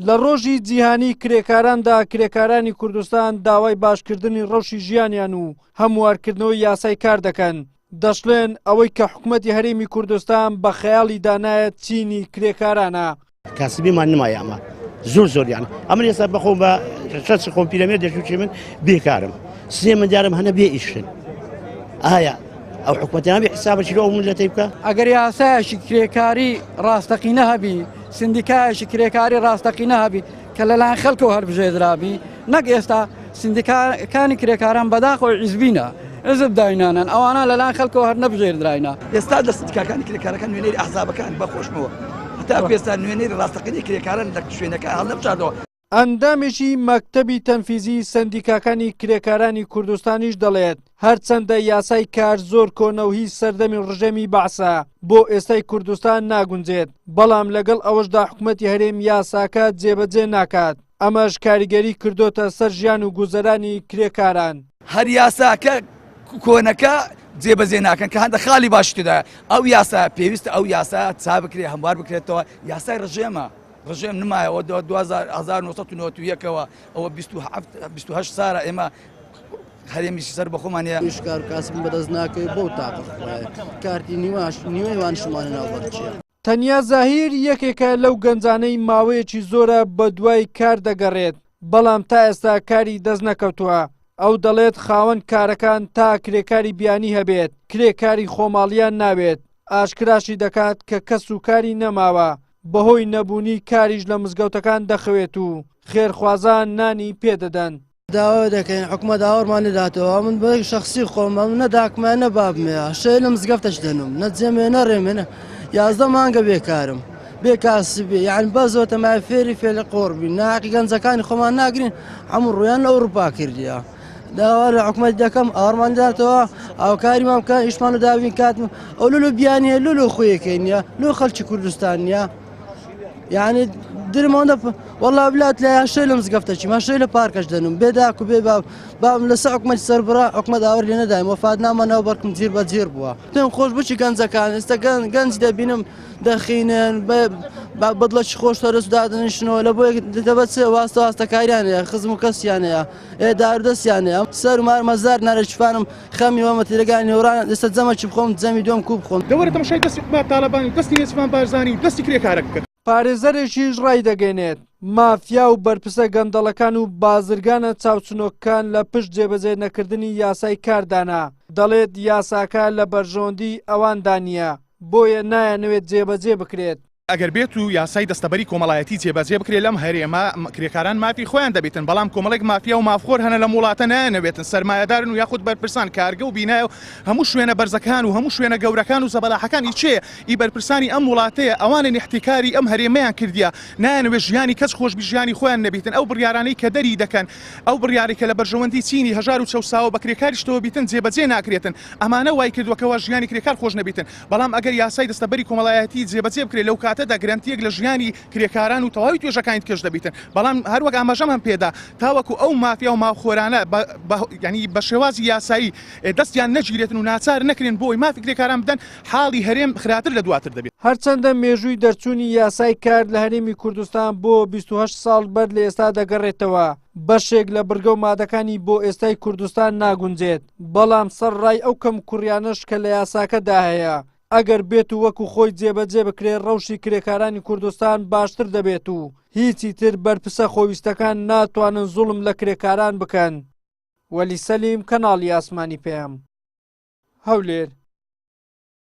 لە ڕۆژی جیهانی کرێکاراندا کرێکارانی کوردستان داوای باشکردنی ڕەوشی ژیانیان و هەموارکردنەوەی یاسای کار دەکەن، دەشڵێن ئەوەی کە حکومەتی هەرێمی کوردستان بە خەیاڵی دانایە چینی کرێکارانە. کاسبیمان نمایە ئەمە زۆر زۆریان ئەمن ئێستا بەخۆم بە شەسی خۆم پیرەمێر دەشوچی من بێکارم سێ مندارم هەنە بێ ئیشن ئایا ئەو حکومەتیان بێ حسابەکی لۆ ئەو میللەتەی بکە؟ ئەگەر یاسایەکی کرێکاری ڕاستەقینە هەبی، سندیکایەکی کرێکاری ڕاستەقینە هەبی کە لەلایەن خەڵکەوە هەڵبژێردرابی، نەک ئێستا سندیکاکانی کرێکاران بەداخەوە حیزبینە، حیزب داینانن، ئەوانە لەلایەن خەڵکەوە هەر نەبژێردراینە. ئێستا لە سندیکاکانی کرێکارەکان نوێنەری ئەحزابەکان بەخۆشمەوە هەتاکو ئێستا نوێنەری ڕاستەقینەی کرێکاران لە شوێنەکە هەڵنەبژاردەوە. ئەندامێکی مەکتەبی تەنفیزی سەندیکاکانی کرێکارانی کوردستانیش دەڵێت، هەرچەندە یاسای کار زۆر کۆنە و هی سەردەمی ڕژێمی بەعسە، بۆ ئێستای کوردستان ناگونجێت، بەڵام لەگەڵ ئەوەشدا حکومەتی هەرێم یاساکە جێبەجێ ناکات، ئەمەش کاریگەری کردۆتە سەر ژیان و گوزەرانی کرێکاران. هەر یاساکە کۆنەکە جێبەجێ ناکەن کە هەندە خاڵی باشی تێدایە، ئەو یاسا پێویستە ئەو یاسا چا بکرێ هەموار بکرێتەوە، یاسای ڕژێمە. ڕژێم نمایەوە 1991 ەوە ئەوە 28 سارە ئێمە هەرێمی سەر بەخۆمان هەیە. هیچ کار کاسبم بەدەست ناکەوێت بەو تاقە خوایە کارتی نیواش نیوەی وانشمانە ناو بەرچیە. تەنیا زاهیر یەکێکە لەو گەنجانەی ماوەیەکی زۆرە بەدوای کار دەگەڕێت، بەڵام تا ئێستا کاری دەستنەکەوتووە. ئەو دەڵێت خاوەن کارەکان تا کرێکاری بیانی هەبێت، کرێکاری خۆماڵیان ناوێت. ئاشکراشی دەکات کە کەس و کاری نەماوە، بەهۆی نەبوونی کاریش لە مزگەوتەکان دەخەوێت و خێرخوازان نانی پێدەدەن. داوا دەکەین حکومەت ئاوڕمان لێداتەوە من بە شەخسی خۆم ئەم نە داکمە نە بابمەیە شەوێ لە مزگەفتەش دەنوم نە جێمێ نە ڕێمێ نە 11 مانگە بێکارم بێ کاسبی یان بەزەوە تەمای فێری فێلی قۆڕ بین ناقی گەنجەکانی خۆمان ناگرین هەموو ڕویان لە ئەوروپا کردیە داوا لە حکومەت دەکەم ئاوڕمان داتەوە هاوکاریمان بکەن ئیشمان و دابین کات ئەو لولو بیانیە لولو خۆیەکەی نییە لۆ خەڵکی کوردستان نییە یعنی درمەوەندە والله بلات لە شەی لە مزگەفتەچی ما شەی لە پارکەش دەنم بێ داک و بێ باب بابم لەسەر حکومەت سەربڕا حکومەت ئاور لێ نەدایم وەفات نامە ناو بەرکم جیر بە جیر بووە پێم خۆش بچی گەنجەکان ئێستا گەنج دەبینم دەخینن بەدڵەکی خۆش سەرس دادنیشنەوە لە بۆ دەبەت چێ واستە واستەکاریان هەیە خزم و کەسیان هەیە ئێ داردەستیان هەیە سەر و مار مەزار نارەچفانم خەمی وەمە تیرەگانی نێوران ئێستا جەمەکی بخۆم جەمی دوم کو بخۆم. دەوەرە تەماشای دەستی قوباد تالەبانی و دەستی نێچیرڤان بارزانی و دەستی کرێکارەک بکە. پارێزەرێکیش ڕایدەگەینێت، مافیا و بەرپرسە گەندەڵەکان و بازرگانە چاوچنۆکەکان لە پشت جێبەجێ نەکردنی یاسای کاردانە، دەڵێت یاساکە لە بەرژەوەندیی ئەواندا نییە، بۆیە نایانەوێت جێبەجێ بکرێت. ئەگەر بێت و یاسای دەستەبەری کۆمەڵایەتی جێبەجێ بکرێت لەم هەرێمە کرێکاران مافی خۆیان دەبیتن، بەڵام کۆمەڵێک مافیا و مافخۆر هەنە لەم وڵاتە نایانەوێتن سەرمایەدارن و یاخود بەرپرسان کارگە و بینایە و هەموو شوێنە بەرزەکان و هەموو شوێنە گەورەکان و زەبەلاحەکان ئی کێیە ئی بەرپرسانی ئەم وڵاتەیە ئەوانن ئیحتیکاری ئەم هەرێمەیان کردیە نایانەوێت ژیانی کەس خۆش بی ژیانی خۆیان نەبیتن ئەو بڕیارانەی کە دەری دەکەن ئەو بڕیارەی کە لە بەرژەوەندی چینی هەژار و چەوساوە بە کرێکاریشتەوە بیتن جێبەجێ ناکرێتن ئەمانە وای کردوە کەوا ژیانی کرێکار خۆش نەبیتن بەڵام ئەگەر یاسای دەستەبەری کۆمەڵایەتی جێبەجێ بکرێت لەو کاتەدا گرەنتییەک لە ژیانی کرێکاران و تەواوی توێژەکانی دیکەش دەبیتن بەڵام هەروەک ئاماژەم هەم پێدا تاوەکو ئەو مافیا و مافخۆرانە یعنی بە شێوازی یاسایی دەستیان نەگیرێتن و ناچار نەکرێن بۆی مافی کرێکاران بدەن حاڵی هەرێم خراپتر لە دواتر دەبێت. هەرچەندە مێژووی دەرچوونی یاسای کار لە هەرێمی کوردستان بۆ 28 ساڵ بەر لە ئێستا دەگەڕێتەوە، بەشێک لە بڕگە و مادەکانی بۆ ئێستای کوردستان ناگونجێت، بەڵام سەرڕای ئەو کەموکوڕیانەش کە لە یاساکەدا هەیە، ئەگەر بێت و وەکو خۆی جێبەجێ بکرێت ڕەوشی کرێکارانی کوردستان باشتر دەبێت و هیچی تر بەرپرسە خۆویستەکان ناتوانن زوڵم لە کرێکاران بکەن. وەلی سەلیم، کەناڵی ئاسمانی پەیام. هەولێر.